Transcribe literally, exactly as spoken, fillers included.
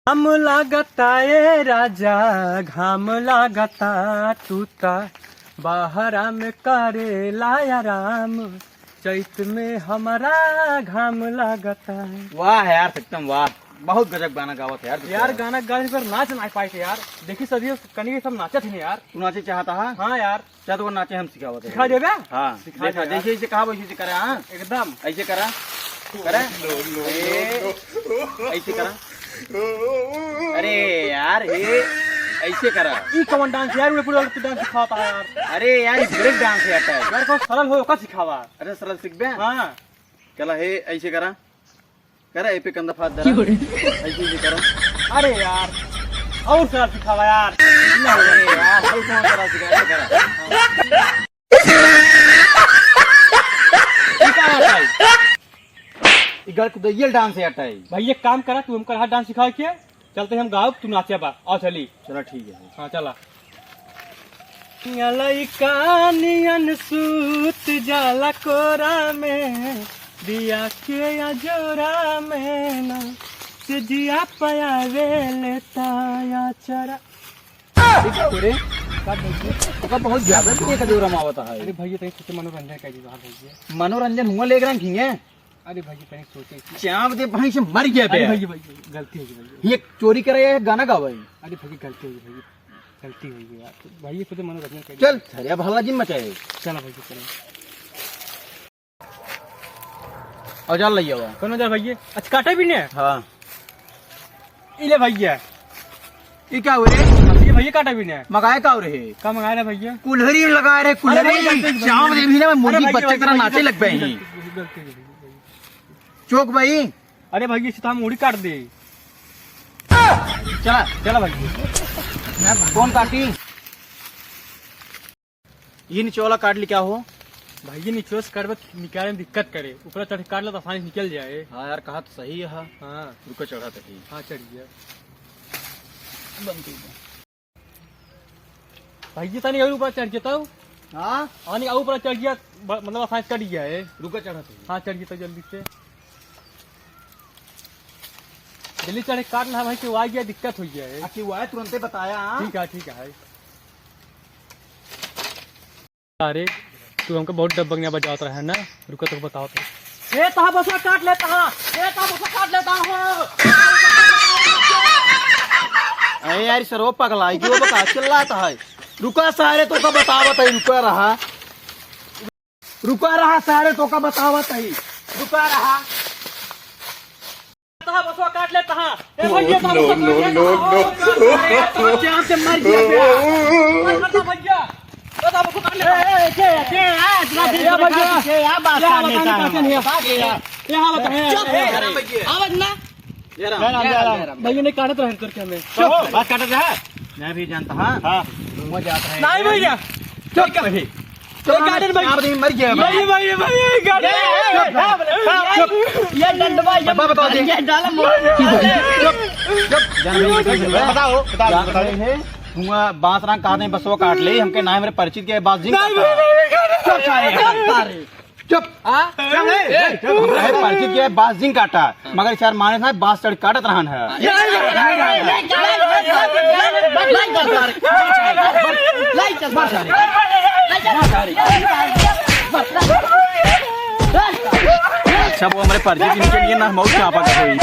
घाम लागता ए राजा, घाम लागता, तू ता बहरा में करेला आराम, चैत में हमरा घाम लागता। वाह यार सत्यम, वाह, बहुत गजब गाना गावत है यार तू यार। गाना गावे पर नाच ना पाए थे यार। देखी सभी कनी सब नाचत ही नहीं यार। तू नाचे चाहता है? हाँ यार। चल, तो नाचे हम सिखावत है। सिखा देबे? हाँ। सिखा देखा, दे यार। जैसे, ऐसे कहा, वैसे, ऐसे करा, हाँ? एकदम। ऐसे करा। करा। ए, ऐसे करा। अरे यार, हे, ऐसे करा। ई कौन डांस यार? उड़े पूरा तू डांस सिखावत है यार। अरे यार, ई ब्रेक डांस है, अटल। यार, कौन सरल हो, ओका सिखावा। अरे, सरल सीखबे? हाँ। चला, हे, ऐसे करा। करा, ए पे कंधा फाड़ दे। क्यों रे? ऐसे, ऐसे करा। अरे यार, और सरल सिखावा यार। अरे यार, और कौन सरल सिखा, ऐसे करा। ई का होता है? ई गल कुदैयल डांस है, अटल। भाई, एक काम करा, तू हमका हाथ डांस सिखा के, चलते हम गाँव, तू नाचे बा, आओ चली। चला, ठीक है। हाँ, चला। लइका नियन सूत जाला कोरा में, दिया के या जोरा में ना, से जिया पयावे लेता या चरा। ठीक है, तोरे का बोलते? ओका बहुत ज्यादा तू एक जोरा में आवता है। अरे भैया, तनी सोचे मनोरंजन कर दी, हाँ भैया। मनोरंजन हुआ लेकर रखी है। अरे भैया, तनी सोचे। चाप दे भाई से मर गया अरे बे। भैया, भैया, गलती हो गई भैया। ये चोरी करे या गाना गावे? अरे भैया, गलती हो गई भैया, गलती हो गई यार। तो भैया, सोचे मनोरंजन कर दी। चल, सरिया भला जिन मचाए। चला भैया, चला। औजार लइ आवा। कौन औजार भैया? अच्छा, काटे भी ने? हाँ। ई ले भैया। ई का हो रे? अब ये भैया काटे भी ने। मंगाए का हो रे? का मंगाए रे भैया? कुल्हड़ी लगा रे, अरे भैया, कुल्हड़ी। गलती हो गई। चाँव दे भी ना, मैं अरे मुर्गी भैया, बच्चे गलती तरह हो गई, नाचे लग गए गलती हैं। हो गई, गलती हो गई, गलती हो गई। चोक भाई। अरे भैया, इसे तो हम मुड़ी काट दे। चला, चला भैया। कौन काटी? ये नीचे वाला काट ली क्या हो? भाई, ये नीचे से काटबे, निकाले में दिक्कत करे, ऊपर चढ़ के काट ले तो आसानी से निकल जाए। हाँ यार, कहा तो सही है। हाँ। रुको, चढ़ा तो ठीक। हाँ, चढ़ गया। बंद कर दे। भाई, ये तनी और ऊपर चढ़ जाता हूँ। हाँ? और नहीं, और ऊपर चढ़ गया, ब-, मतलब आसानी से कट गया है। रुको, चढ़ा तो। हाँ, चढ़ जाता जल्दी से। जल्दी चढ़े काट ना भाई, कि वाई गया, दिक्कत हो गया है। आ, कि वाई तुरंते बताया, हाँ? ठीक है, ठीक है। अरे, तू हमका बहुत डब्बंगिया बजावत रहा है ना, रुका तो बताओ तो। ए, तहा बसवा काट लेता हा, ए, तहा बसवा काट लेता हो। अरे यार, सरो पगलाई क्यों बका चिल्लाता है? रुका सारे, तोका बतावत है, रुका रहा। रुका रहा सारे, तोका बतावत ही। रुका रहा। तहा बसवा काट ले तहा। ए भैया, तहा बसवा काट ले तहा। No, no, no, no। अरे, तहा जान से मर गया बे। मर, मर, मर गया। तहा बसवा काट ले तहा। ए, ए, के, के, आ, इतना दिन ए, से भैया। के, आ, बात क्या काट बताने लेता का है। चल, भैया। यहाँ बताओ। चुप। ए, आवाज ना। जय राम, जय राम, जय राम। भैया नहीं काटत रहे करके हमें। चुप, बात काटत रहा। मैं भी जानता, हाँ। हाँ। वो जात रहे। नहीं भैया। चुप कभी। चुप, काटन भाई। आप नहीं मर गया भाई। भाई, भाई, भाई, काटन। चुप, चुप। ये डंडवा, ये बाबा बताओ जी। ये डाला मोर। चुप, चुप। जान भाई, बताओ, बताओ, जान बताओ। रहे हैं, हुआ बांस रंग काटने बस वो काट ले, हमके नाम मेरे परिचित के बास जिंग नहीं, काटा। नहीं, नहीं, नहीं, चुप सारे। नहीं, नहीं। चुप। हाँ? चुप, ए, ए, चुप। हमरे परिचित के बास जिंग काटा, मगर इस यार माने ना बास चढ़ काटत रहन है। अच्छा, वो हमरे परिचित इनके लिए ना हम और क्या पकड़ हुई।